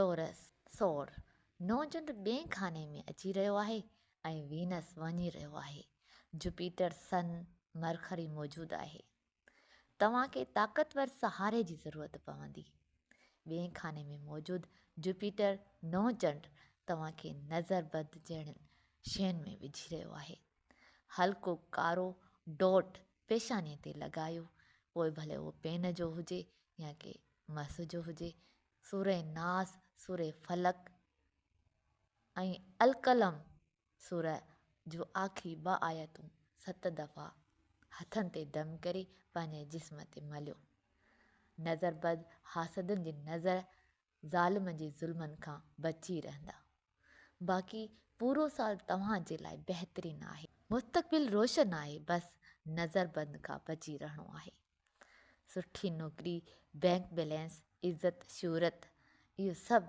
ٽورس، سور، نئون چنڊ ٻئين خاني ۾ اچي رهيو آهي ۽ وينس وڃي رهيو آهي. جوپيٽر، سن، مرڪري موجود آهي. توهان کي طاقتور سهاري جي ضرورت پوندي. ٻئين خاني ۾ موجود جوپيٽر، نئون چنڊ، توهان کي نظر بد جهڙين شين ۾ وجهي رهيو آهي. هلڪو ڪارو ڊاٽ پيشانيء تي لڳايو، پوء ڀلي اهو پين جو هجي يا ڪي مس جو هجي. سورة ناس، سورة فلق ۽ القلم سورة جون آخري ٻه آيتون ست دفعا هٿن تي دم ڪري پنهنجي جسم تي مليو. نظر بد حاسدن جي نظر ظالم جي ظلمن کان بچي رهندا. باقي پورو سال توهان جي لاء بهترين آهي. مستقبل روشن آهي بس نظر بند کان بچي رهڻو آهي. سٺي نوڪري، بئنڪ بيلنس، عزت، شهرت اهو سڀ.